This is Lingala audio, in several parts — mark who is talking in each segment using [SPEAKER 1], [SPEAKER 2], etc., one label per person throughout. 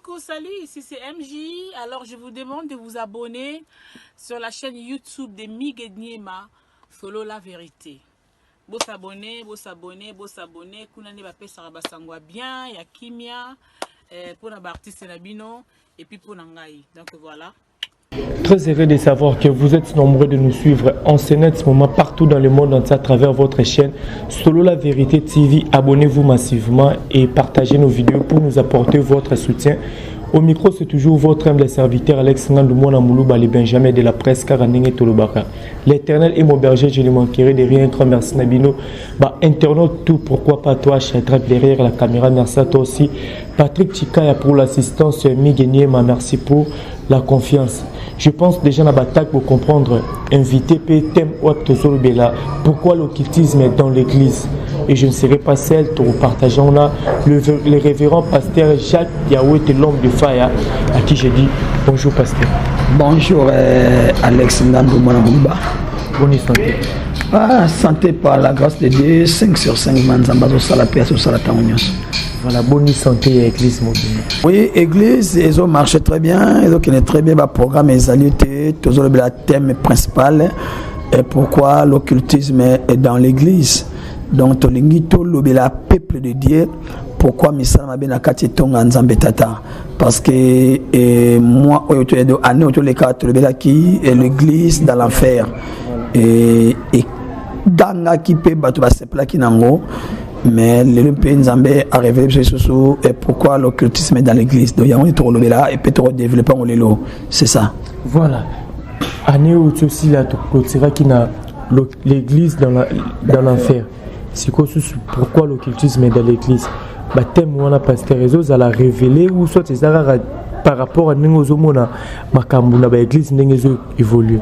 [SPEAKER 1] Coucou, salut, ici c'est MJ. Alors je vous demande de vous abonner sur la chaîne YouTube de Miguel Niema, Solo la vérité. Bo s'abonner, bo s'abonner, bo s'abonner. Kuna nde bapesaka basango ya bien, ya kimia, pona ba artiste na bino et puis pona ngai. Donc voilà.
[SPEAKER 2] Très heureux de savoir que vous êtes nombreux de nous suivre en ce net moment partout dans le monde entier à travers votre chaîne Solo la Vérité TV. Abonnez-vous massivement et partagez nos vidéos pour nous apporter votre soutien. Au micro, c'est toujours votre humble serviteur Alex Ngandou Mwana Moulouba, le Benjamin de la presse Karandenge Tolobaka. L'Éternel est mon berger, je ne manquerai de rien. Grand merci na bino. Ba internaute tout, pourquoi pas toi, Shadrach derrière la caméra. Merci à toi aussi. Patrick Chikaya pour l'assistance, Miguel merci pour la confiance. Je pense déjà na bataille pour comprendre invité pe thème wap tozolobela pourquoi l'occultisme est dans l'église et je ne serai pas seul to partageons là le révérend pasteur Jacques Yahweh l'homme de Faya à qui je dis bonjour pasteur.
[SPEAKER 3] Bonjour Alex Ngandou Mwana Mouba.
[SPEAKER 2] Bonne santé.
[SPEAKER 3] Ah, santé par la grâce de Dieu, 5 sur 5 Nzambe azosala pe azosala ntango nyonso.
[SPEAKER 2] Voilà, bonne santé ya église mobimba.
[SPEAKER 3] Oui, église ezo marche très bien, ezokende très bien, ba programme ezali te, tozolobela thème principal et pourquoi l'occultisme est dans l'église. Donc tolingi tolobela peuple de Dieu pourquoi misala mabe na kati etonga Nzambe tata, parce que moi oyo to année oyo toleka tolobelaki l'église dans l'enfer et egangaki mpe bato basepelaki nango, mais lelo mpe Nzambe arévélé biso lisusu et pourquoi l'occultisme est dans l'église. Donc yango nde tokolobela et mpe tokodéveloppe yango lelo, c'est ça.
[SPEAKER 2] Voilà, année oyo tosila tokotiraki na l'église dans l'enfer. Sikoyo susu pourquoi l'occultisme est dans l'église, bathème wana pasteur ezozala révélé ou soit eza kaka par rapport à ndenge ozomona makambo na baéglise ndenge ezo évolue?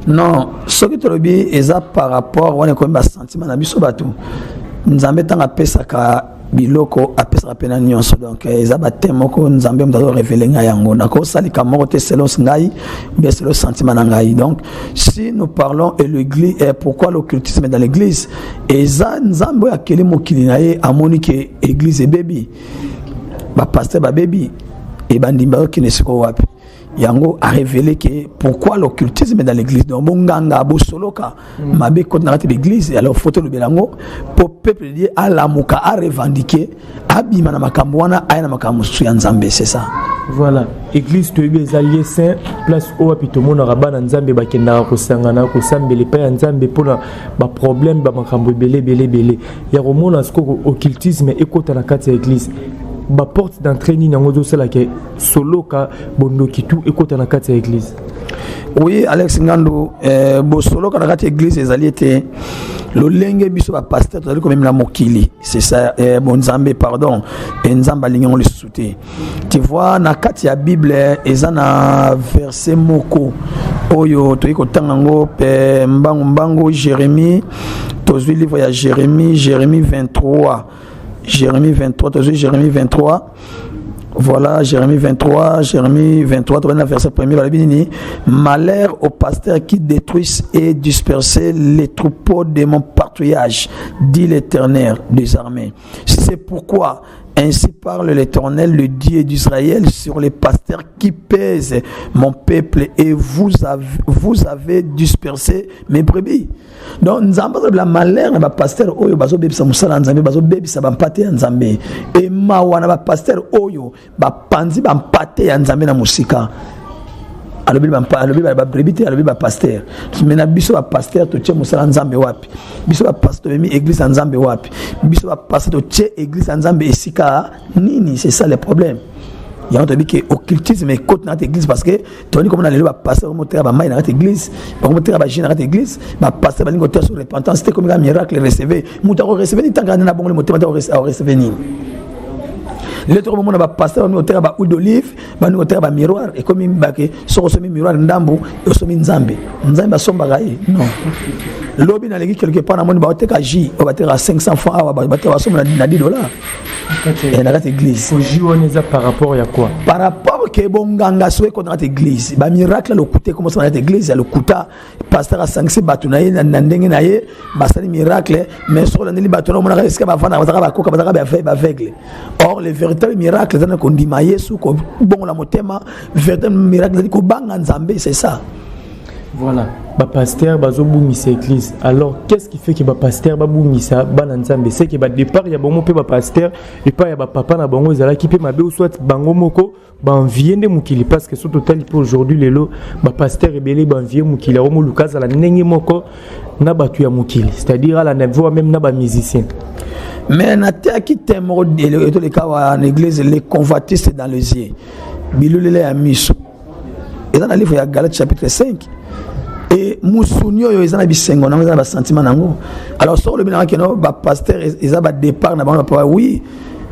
[SPEAKER 3] Non, soki tolobi eza par rapport wana, ekomi basentiment na biso bato. Nzambe ntango apesaka biloko, apesaka mpena nyonso. Donc eza bathème moko Nzambe moto azorévéler ngai yango, nakosalika moko te selon ngai bien selon sentiment na ngai. Donc si nous parlons et l'église et pourquoi l'occultisme est dans l'église, eza Nzambe oyo akeli mokili na ye, amoni ke église ebebi, bapasteur babebi, ebandimi bazokende sikoyo wapi? Yango a révélé que pourquoi l'occultisme est dans l'église. Donc bonganga, bosoloka mabe koti na kati l'église. Alors faut tolobela yango po peuple de Dieu alamuka, arevendiquer, abima na makambo wana, aya na makambo mosusu ya Nzambe, c'est ça.
[SPEAKER 2] Voilà, église toyebi eza lieu saint, place oyo wapi tomonaka bana Nzambe bakendaka kosangana, kosambela epai ya Nzambe mpona baproblème, bamakambo ebele ebele ebele ya komona. Sikoyo occultisme ekota na kati ya église, baporte d'entrée nini yango ezosalaka soloka, bondoki tu ekota na kati ya église?
[SPEAKER 3] Oui, Alex Ngando, bosoloka na kati ya église ezali ete lolenge biso bapasteur tozali komemela mokili, c'est ça. Bon, Nzambe, pardon, Nzambe alingi yango lisusu te. Tu vois, na kati ya Bible eza na verset moko oyo toyei kotanga yango mpe mbangu mbangu. Jérémie, tozwi livre ya Jérémie, Jérémie 23, Jérémie 23, tozwi Jérémie 23. Voilà, Jérémie 23, Jérémie 23, tu verset premier, balobi nini? Malheur aux pasteurs qui détruisent et dispersent les troupeaux de mon pâturage, dit l'Éternel des armées. C'est pourquoi ainsi parle l'Éternel, le Dieu d'Israël, sur les pasteurs qui pèsent mon peuple et vous avez dispersé mes brebis. Donc Nzambe azoloba malheur na bapasteur oyo bazobebisa mosala ya Nzambe, bazobebisa bampate ya Nzambe. Emawa na bapasteur oyo bapanzi bampate ya Nzambe na mosika. Alobi babrebis te, alobi bapasteur. Me na biso bapasteur totie mosala Nzambe wapi? Biso bapasteur tomemi église ya Nzambe wapi? Biso bapasteur totie église ya Nzambe esika nini? C'est ça le problème. Yango toyebi ke occultisme ekoti na kati église, parce que toyandi komona lelo bapasteur bakomoteka bamai na kati église, bakomoteka bajus na kati église. Bapasteur balingi koteya sur repentance te, komi kaka miracle receve. Moto akoreceve nini tanka na bongoli motema te? Akoreceve nini? Lelo tokomomona bapasteur balingi koteka ba huile d'olive, balingi koteka bamiroir. Ekomi bake soki osomi miroir ndambu, osomi Nzambe. Nzambe asombaka ye? Non. Lobi naleki quelque part, namoni baoteka jus oyo batekaka 500 francs, awa bateka basomba na 10 dollars na kati église.
[SPEAKER 2] Jus wana eza par rapport ya quoi?
[SPEAKER 3] Par rapport Alors que bonganga soki ekota na kati église, bamiracle ya lokuta ekomosama na kati église ya lokuta. Pasteur asangisi bato na ye na ndenge na ye, basali miracle, mais soki olandeli bato na, omonaka esika bavandaka, bazalaka bakoka, bazalaka baaveugle. Or le véritable miracle eza na kondima Yesu, kobongola motema. Véritable miracle ezali kobanga Nzambe, c'est ça.
[SPEAKER 2] Voilà, bapasteur bazobungisa église. Alors, qu'est-ce qui fait que bapasteur babungisa bana Nzambe? C'est que badépart ya bango mpe bapasteur epai ya bapapa na bango ezalaki mpe mabe, ou soit bango moko baenvie nde mokili? Parce que so totali mpe aujourd'hui, lelo bapasteur ebele baenvie mokili. Yango moluka azala ndenge moko na bato ya mokili, c'est-à-dire alanda voire même na bamusicien.
[SPEAKER 3] Mais nateyaki te moko etoleka awa na église, les convoitises dans les yeux, bilulela ya miso. Eza na livre ya Galate chapitre 5. E musuni oyo eza na bisengo nango, eza na basentiment nango. Alors soki olobi nanga keno bapasteur eza badépart na bango, bapapa, oui,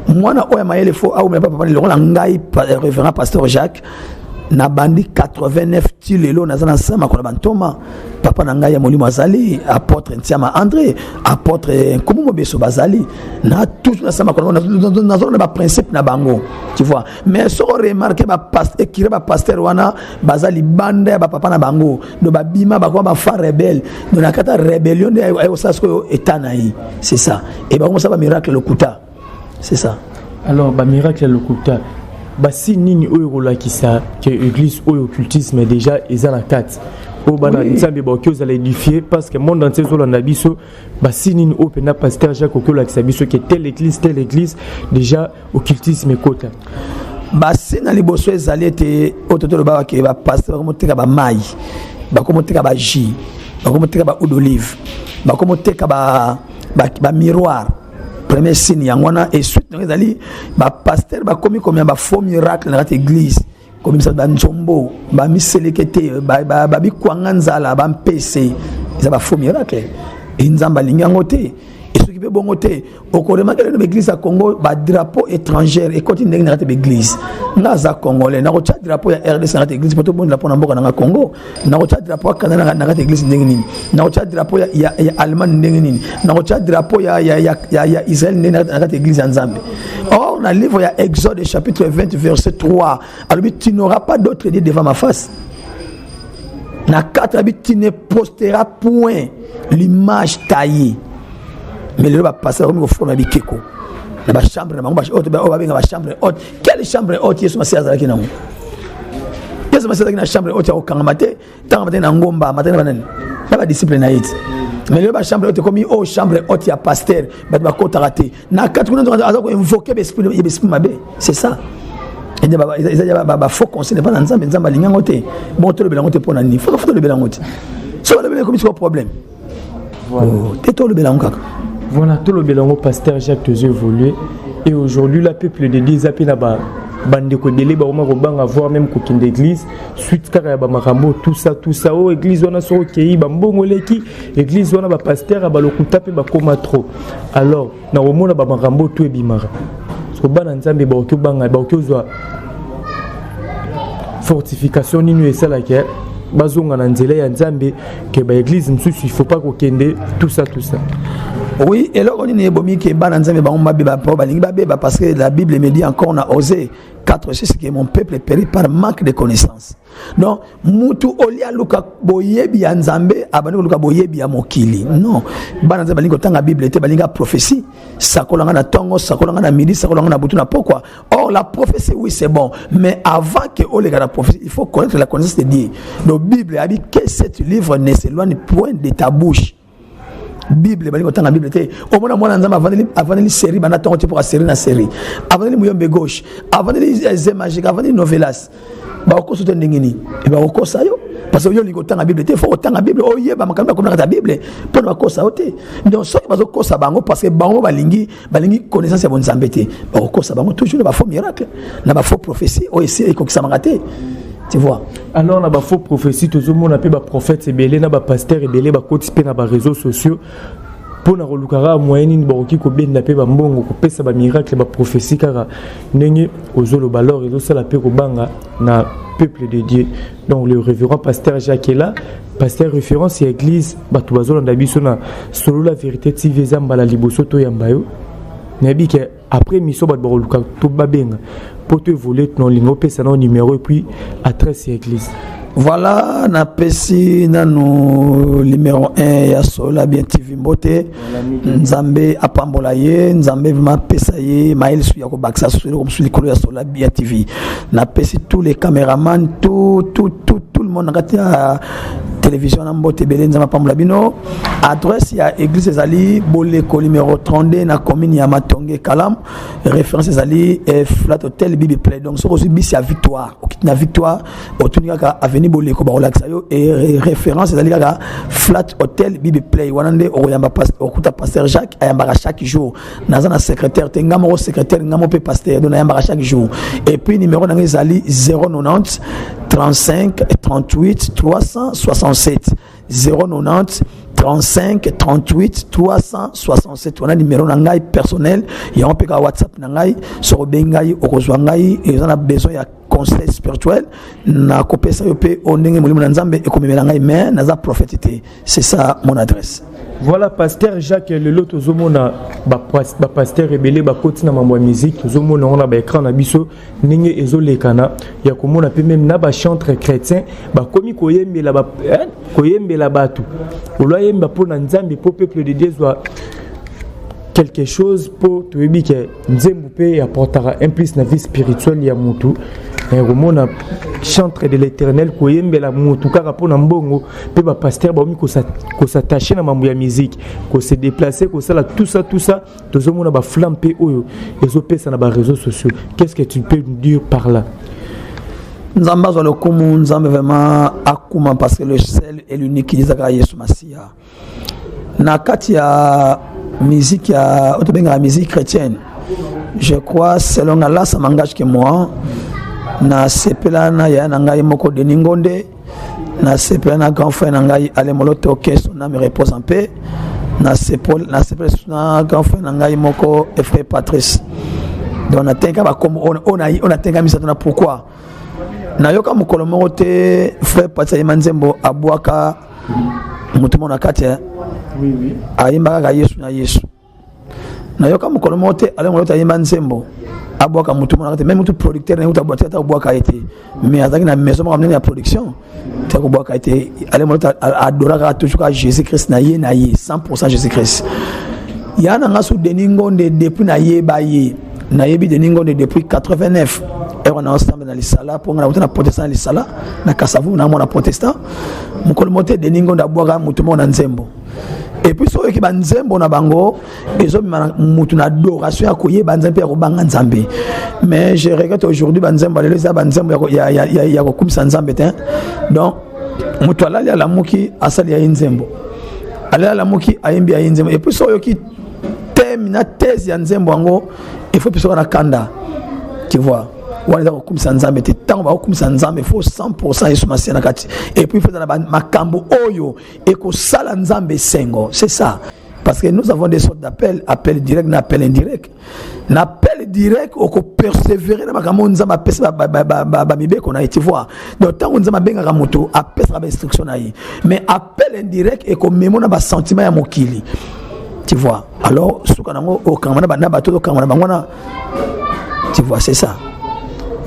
[SPEAKER 3] mwana oyo ya mayele fo aumela pa papa. Lokola ngai, révérend pasteur Jacques, nabandi 89 ti lelo, naza na nsama kona bantoma. Papa na ngai ya molimo azali apôtre Ntiama André, apôtre Nkumu Mobeso, bazali na toujours na nsama kona, nazolanda baprincipe na bango, tu vois. Mais soki oremarquer, ekire bapasteur wana baza libanda ya bapapa na bango, do babima, bakoma bafa rebelle. Donc na kati ya rébellion nde ayekosala sikoyo eta na ye, c'est ça. E bakomosala bamiracle lokuta, c'est ça.
[SPEAKER 2] Alors, bamiracle ya lokuta, basi nini oyo kolakisa ke église oyo occultisme déjà eza na kati, oyo bana Nzambe bakoki ozala édifié? Parce que monde entier ezolanda biso. Basi nini oyo mpenza, pasteur Jacques, okoki olakisa biso ke telle église, telle église, déjà occultisme ekota?
[SPEAKER 3] Basi na liboso ezali ete oyo tolobaka ke bapasteur bakomoteka bamai, bakomoteka bajus, bakomoteka ba huile d'olive, bakomoteka bamiroir. Premier signe yango wana. Et suite nango ezali bapasteur bakomi komia bafaux miracle na kati église, kobimisa banzombo, bamiseleke te, babikwanga nzala, bampese. Eza bafaux miracle e Nzambe alingi yango te. E soki mpe bongo te, okoremarquer lelo baeglise ya Congo, badrapeau étrangère ekoti ndenge na kati ya baeglise. Nga aza Congolais, nakotya drapeau ya RDC na kati ya église po tobondela mpo na mboka nanga Congo? Nakotya drapeau ya Canada na kati ya église ndenge nini? Nakotya drapeau ya Allemagne ndenge nini? Nakotya drapeau ya Israël ndenge na kati ya église ya Nzambe? Or na livre ya Exode chapitre 20 verset 3, alobi: "Tu n'auras pas d'autre dieu devant ma face." Na 4, alobi: "Tu ne posteras point l'image taillée." Mais lelo bapasteur bakomi koforma bikeko na bachambre na bango, oyo babenga bachambre haute. Quelle chambre haute Yesu Masiya azalaki nango? Yesu Masiya azalaki na chambre haute ya kokangama te. Ntango amataki na ngomba, amataki na banani? Na badisciple na ye ti. Mais lelo bachambre haute ekomi oyo chambre haute ya pasteur, bato bakotaka te. Na kati kuna aza koinvoquer baesprit mabe, c'est ça. Eza bafaux conseil epa na Nzambe. Nzambe alingi yango te. Bon, tolobela yango te. Mpo na nini fo tolobela yango te? So balobela, ekomi sikoyo problème te. Tolobela yango kaka.
[SPEAKER 2] Voilà, tolobela yango, pasteur Jacques, tozo évoluer. Et aujourd'hui la peuple de Dieu eza mpe na bandeko ebele bakoma kobanga, voire même kokende église, suite kaka ya bamakambo, tout ça, tout ça. Oyo église wana, soki okei, bambongo eleki. Église wana, bapasteur ya balokuta mpe bakoma trop. Alors na komona bamakambo to ebimaka, so bana Nzambe bakoki obanga, bakoki ozwa fortification nini oyo esalaka bazonga na nzela ya Nzambe, ke baeglise mosusu il faut pas kokende, tout ça, tout ça?
[SPEAKER 3] Oui, eloko nini ebomi ke bana Nzambe bango babeba? Mpo balingi babeba, parce que la Bible me dit encore na Osée 4 6 que mon peuple périt par manque de connaissance. Donc mutu olia aluka boyebi ya Nzambe, abandi koluka boyebi ya mokili. Non, bana Nzambe balingi kotanga Bible te, balingi prophétie: sakolanga na ntongo, sakolanga na midi, sakolanga na butu na pokwa. Or la prophétie, oui, c'est bon, mais avant que oleka la prophétie, il faut connaître la connaissance de Dieu. Donc Bible a dit que cet livre ne s'éloigne point de ta bouche. Bible, balingi kotanga Bible te. Omona mwana Nzambe avandeli série banda ntongo te, mpoka série na série, avandeli Muyombe Gauche, avandeli Ze Magique, avandeli Novelas. Bakokosa te ndenge nini? Bakokosa yo parce que yo olingi kotanga Bible te. Fo kotanga Bible, oyeba makambo bakomi na kati ya Bible mpona bakosa yo te. Donc soki bazokosa bango, parce que bango balingi connaissance ya bonzambe te, bakokosa bango toujours na bafaux miracle, na bafaux prophétie oyo esi ekokisamaka te, tu vois.
[SPEAKER 2] Alors na bafaux prophétie, tozomona mpe baprophète ebele na bapasteur ebele bakoti mpe na baréseaux sociaux mpona koluka kaka moyen nini bakoki kobenda mpe bambongo, kopesa bamiracle, baprophétie kaka ndenge ozoloba. Alors ezosala mpe kobanga na peuple de Dieu. Donc le révérend pasteur Jacques est là, pasteur référence ya église. Bato bazolanda biso na Solo la Vérité TV, eza mbala liboso toyamba yo. Nayebi ke Après émission, bato bakoluka to babenga mpo to évolue. Tolinga opesa nao numéro et puis adresse ya église.
[SPEAKER 3] Voilà, napesi nanu numéro 1 ya Solola Bien TV mbote. Nzambe apambola ye, Nzambe vraiment apesa ye mayele su ya kobakisa su eloko mosusu likolo ya Solola Bien TV. Napesi tous les caméramans, tout, tout, tout, tout le monde na kati ya télévision na mbote ebele. Nzambe apambola bino. Adresse ya église ezali Boleko numéro 32, na commune ya Matonge Kalam. Référence ezali Flat Hotel Bibi Play. Donc soki ozwi bisi ya Victoire, okiti na Victoire, otuni kaka avenue Boleko, bakolakisa yo. E référence ezali kaka Flat Hotel Bibi Play. Wana nde okoyamba, okuta pasteur Jacques ayambaka chaque jour. Naza na secrétaire te, nga moko secrétaire, nga moko mpe pasteur, donc nayambaka chaque jour. Et puis numéro na ngai ezali 090 35 38 367, 090 35 38 367. Wana numéro na ngai personnel, yango mpe kaka WhatsApp na ngai. Soki obengi ngai, okozwa ngai. Eza na besoin ya conseil spirituel, nakopesa yo mpe o ndenge molimo na Nzambe ekomemela ngai, mais naza prophète te. C'est ça mon adresse.
[SPEAKER 2] Voilà, pasteur Jacques, lelo tozomona bapasteur ebele bakoti na mambo ya musique. Tozomona yango na baécran na biso ndenge ezolekana, ya komona mpe même na bachantre chrétien bakomi koyembela, koyembela bato. Olo ayemba mpo na Nzambe, mpo peuple de Dieu ezwa quelque chose, mpo toyebi ke nzembo mpe apportaka un plus na vie spirituelle ya motu. Komona chantre de l'Éternel koyembela motu kaka mpona mbongo, mpe bapasteur baomi kos'attacher na mambo ya musique, kose déplacer, kosala tout ça, tout ça. Tozomona baflamme mpe oyo ezopesa na baréseaux sociaux. Qu'est-ce que tu peux nous dire par là?
[SPEAKER 3] Nzambe azwa lokumu, Nzambe vraiment akuma, parce que le seul et l'unique ezaka Yesu Masiya. Na kati ya musique ya oyo tobengaka musique chrétienne, je crois, selon nga là, ça m'engage que moi, nasepela na yaya na ngai moko Denis Ngonde, nasepela na grand frère na ngai Ale Moloto, que son âme repose en paix, nasepela na grand frère na ngai moko frère Patrice. Donc natenga bakombo oyo natenga misato na pourquoi nayoka mokolo moko te frère Patrice ayemba nzembo abwaka moto moko na kati. Ayemba kaka Yesu na Yesu. Nayoka mokolo moko te Ale Moloto ayemba nzembo abwaka motu moko na kati. Même mutu producteur na ye, mutu ata kobwaka ye te, mais azalaki na maison moko monene ya production te, kobwaka ye te. Ale Moloto adoraka toujours kaka Jésus Christ na ye, na ye 100 Jésus Christ. Ya na nga su Denis Ngonde, depuis nayeba ye, nayebi Denis Ngonde depuis 89 ero na osambe na lisala, mpo nga nauta na protestant na lisala na Kasavu, namona protestant. Mokolo moko te Denis Ngonde abwaka motu moko na nzembo. Et puis soki oyoki banzembo na bango, ezobima mutu na adoration ya koyeba Nzambe mpe ya kobanga Nzambe. Mais je regrette aujourd'hui, banzembo lelo eza banzembo ya kokumisa Nzambe te. Donc moto alali, alamuki, asali ya ye nzembo, alali, alamuki, ayembi ya ye nzembo. Et puis soki oyoki thème na thèse ya nzembo yango, il faut biso na kanda, tu vois. Wana eza kokumisa Nzambe te. Ntango bakokumisa Nzambe, faut 100 Yesu Masiya na kati. Et puis faut eza na makambo oyo ekosala Nzambe esengo. C'est ça, parce que nous avons des sortes d'appels: appel direct na appel indirect. Na appel direct, okopersévérer na makambo oyo Nzambe apesa, bamibeko na ye, tu vois. Donc ntango Nzambe abengaka moto, apesaka bainstruction na ye. Mais appel indirect ekomema na basentiment ya mokili, tu vois. Alors suka nango, okangama na bato, okangama na bango wana, tu vois, c'est ça.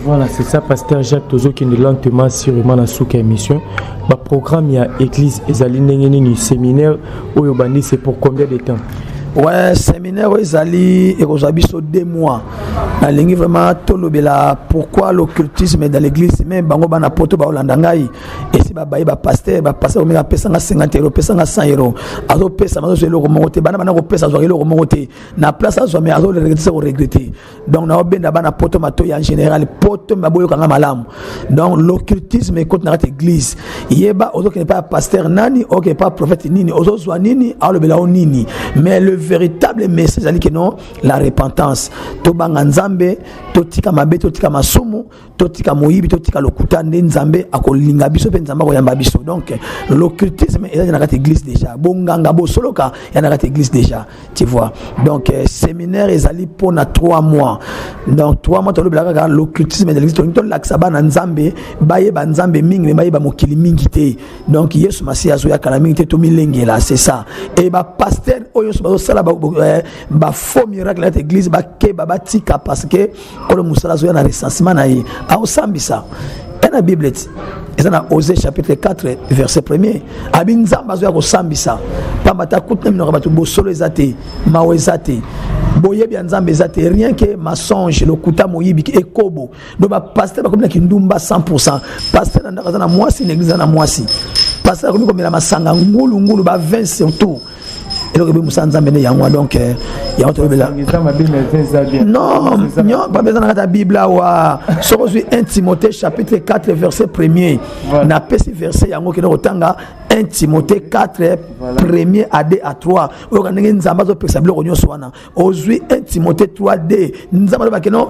[SPEAKER 2] Voilà, c'est ça, pasteur Jacques. Tozokende lentement, sûrement na suka émission. Baprogramme ya église ezali ndenge nini? Séminaire oyo bandi, c'est pour combien de temps?
[SPEAKER 3] Ouais, séminaire oyo ezali, ekozwa biso 2 mois. Nalingi vraiment tolobela pourquoi l'occultisme dans l'église. Mais bango bana Poto baolanda ngai, esi babayi bapasteur. Bapasteur ominga apesanga 50 euro, apesanga 100 euro, azopesa, azozwa eloko moko te. Bana bana kopesa, azwaka eloko moko te na place azwa, mais azoregretter se koregretter. Donc naobenda bana Poto matoi, en général Poto baboyokanga malamu. Donc l'occultisme ekoti na kati église. Yeba ozokende pa ya pasteur nani, okende pa prophète nini, ozozwa nini, alobela o nini. Mais le véritable message ezali ke non, la repentance, tobanga Nzambe, totika mabe, totika masumu, totika moyibi, totika lokuta, nde Nzambe akolinga biso mpe Nzambe. Nzambe akoyamba biso. Donc l'occultisme eza na kati église déjà, bonganga bosoloka ya na kati église déjà, tu vois. Donc séminaire ezali mpona 3 mois. Donc 3 mois tolobela kaka l'occultisme de l'église. Tolingi tolakisa bana Nzambe bayeba Nzambe mingi, me bayeba mokili mingi te. Donc Yesu Masiya azoya kala mingi te, tomilengela, c'est ça. E bapasteur oyo nyonso bazosala bafaux miracle na kati église, bakeba, batika, parce que kolo mosala azoya na recensement na ye, aosambisa e na Bible ti eza na Osée chapitre 4 verset 1er. Abi Nzambe azoya kosambisa, pamba te akuti na minoko ya bato bosolo eza te, mawa eza te, boyebi ya Nzambe eza te, rien que mensonge, lokuta, moyibi, ekobo. Donc bapasteur bakomi na kindumba 100. Pasteur na ndako aza na mwasi, na église aza na mwasi. Pasteur akomi komela masanga ngulungulu, bavin surtout. Eloko ebe mosala Nzambe nde yango. Donc yango tolobela. Non, babe eza na kati ya Bible awa. Soki ozwi 1 Timothée chapitre 4 verset 1er, napesi verset yango, kende kotanga 1 Timothée 4 premier à 2 à 3, oyoka ndenge Nzambe azopekisa biloko nyonso wana. Ozwi 1 Timothée 3 d, Nzambe alobaki non,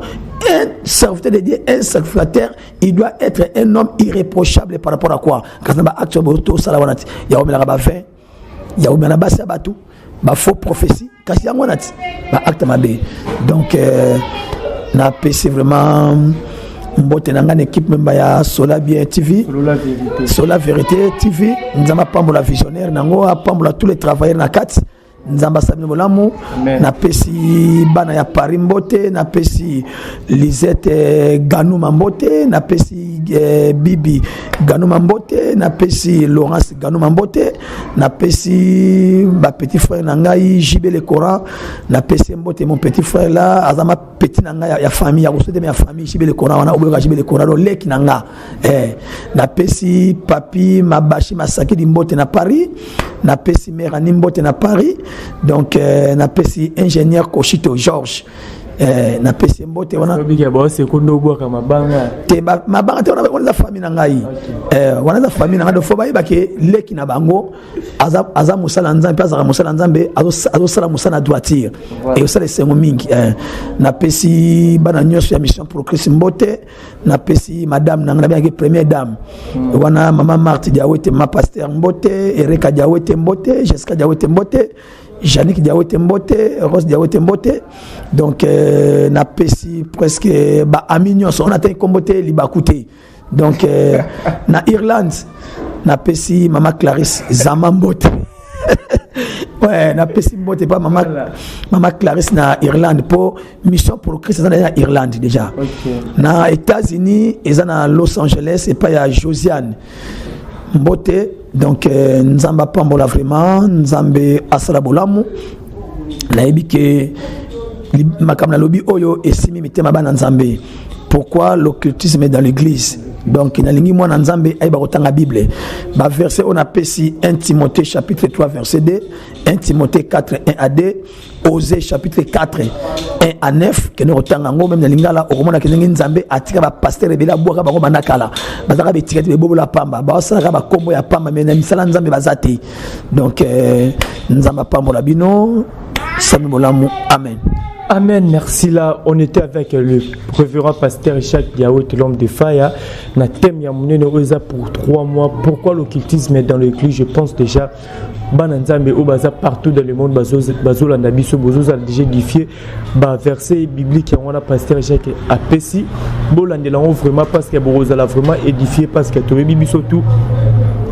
[SPEAKER 3] un serviteur de Dieu, un sacrificateur, il doit être un homme irréprochable. Par rapport à quoi? Kasi na baacte oyo tosala wana ti ya komelaka bavin, ya komela na basi ya bato, bafaux prophétie, kasi yango wana ti baacte mabe. Donc napesi vraiment mbote na ngai na équipe memba ya Sola Bien TV, Sola Vérité TV. Nzambe apambola visionnaire nango, apambola tous les travailleurs na kati. Nzambe asali bolamu. Napesi bana ya Paris mbote, napesi Lisette Ganuma mbote, napesi Bibi Ganuma mbote, napesi Laurence Ganuma mbote, napesi bapetit frère na ngai Jibe Le Coran, napesi mbote. Mon petit frère là aza ma petit na ngai ya famille, ya kosoteme ya famille, Jibe Le Coran wana oboyoka Jibe Le Coran do leki na nga. Napesi Papi Mabashi Masakidi mbote na Paris, napesi Merani mbote na Paris. Donc napesi ingénieur Koshito Georges, napesi mbote wana. Te, mabanga te, wana eza famille na ngai, wana eza famille na ngai. Donc faut bayebake leki na bango aza mosala Nzambe mpe azalaka mosala Nzambe, azosala mosala na droiture, ekosala esengo mingi. Napesi bana nyonso ya Mission pour Christ mbote. Napesi madame na ngai, nabengaki première dame wana, mama Marthe Diawete, mama pasteur mbote, Ereka Diawete mbote, Jessica Diawete mbote, Janik Diawete mbote, Rose Diawete mbote. Donc napesi presque baami nyonso wana te, nkombo te, libaku te. Donc na Irlande napesi mama Clarisse Zama mbote. Ouais, napesi mbote pa mama Clarisse na Irlande, mpo Mission pour Christ eza na Irlande déjà. Na États-Unis eza na Los Angeles epai ya Josiane mbote. Donc Nzambe apambola vraiment, Nzambe asala bolamu. Nayebi ke makambo nalobi oyo esimi mitema bana Nzambe. Pourquoi l'occultisme est dans l'église? Donc nalingi mwana Nzambe ayeba kotanga Bible. Baverset oyo napesi: 1 Timothée chapitre 3 verset 2, 1 Timothée 4 1 à 2, Osée chapitre 4 1 à 9. Kende kotanga yango même na lingala, okomona ke ndenge Nzambe atika bapasteur ebele, abwaka bango banda kala, bazalaka betika te, bebobola pamba, baosalaka bakombo ya pamba, me na misala Nzambe baza te. Donc Nzambe apambola bino, sami bolamu, amen.
[SPEAKER 2] Amen, merci. Là, on était avec le révérend pasteur Jacques Diawete, l'homme de Faya. Na thème ya munene oza pour 3 mois. Pourquoi l'occultisme est dans l'église? Je pense déjà, bana Nzambe oyo baza partout dans le monde, bazolanda biso, bozozala déjà édifié. Baverset biblique yango wana pasteur Jacques apesi, bolandela yango vraiment, parce que bokozala vraiment édifié, parce que toyebi biso tout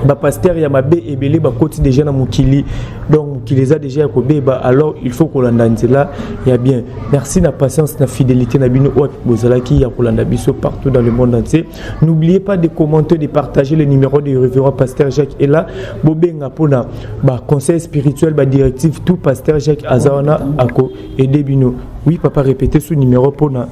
[SPEAKER 2] bapasteur ya mabe ebele bakoti déjà na mokili. Donc mokili eza déjà ya kobeba, alors il faut kolanda nzela ya bien. Merci na patience, na fidélité na bino oyo bozalaki ya kolanda biso partout dans le monde entier. N'oubliez pas de commenter, de partager. Le numéro du révérend pasteur Jacques est là, bobenga mpona baconseil spirituel, badirective, tout. Pasteur Jacques aza wana, ako aider bino. Oui papa, répétez ce numéro mpona.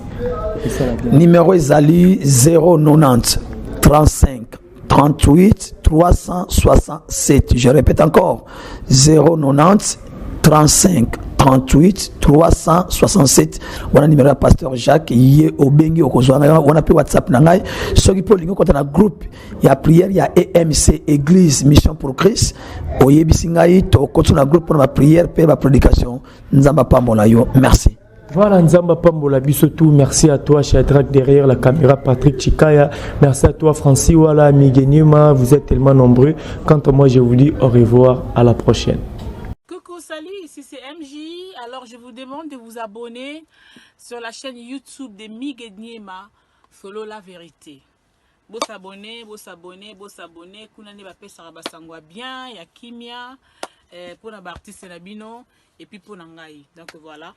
[SPEAKER 3] Numéro ezali 090 35 38 367. Je répète encore: 090 35 38 367. Wana numéro ya pasteur Jacques. Ye obengi, okozwa ngai wana mpe WhatsApp na ngai. Soki mpe olingi okota na groupe ya prière ya EMC, Église Mission pour Christ, oyebisi ngai, tokoti na groupe mpona baprière mpe baprédication. Nzambe apambola yo, merci.
[SPEAKER 2] Voilà, Nzambe apambola biso tout. Merci à toi, Shadrach, derrière la caméra, Patrick Chikaya. Merci à toi, Francis Wala, Miguel. Vous êtes tellement nombreux. Quant à moi, je vous dis au revoir. À la prochaine.
[SPEAKER 1] Coucou, salut, ici c'est MJ. Alors, je vous demande de vous abonner sur la chaîne YouTube de Miguel Niema, Solo la vérité. Bo s'abonner, bo s'abonner, bo s'abonner. Kuna nde bapesaka basango ya bien, ya kimia, eh, mpona baartiste na bino et puis mpona ngai. Donc voilà.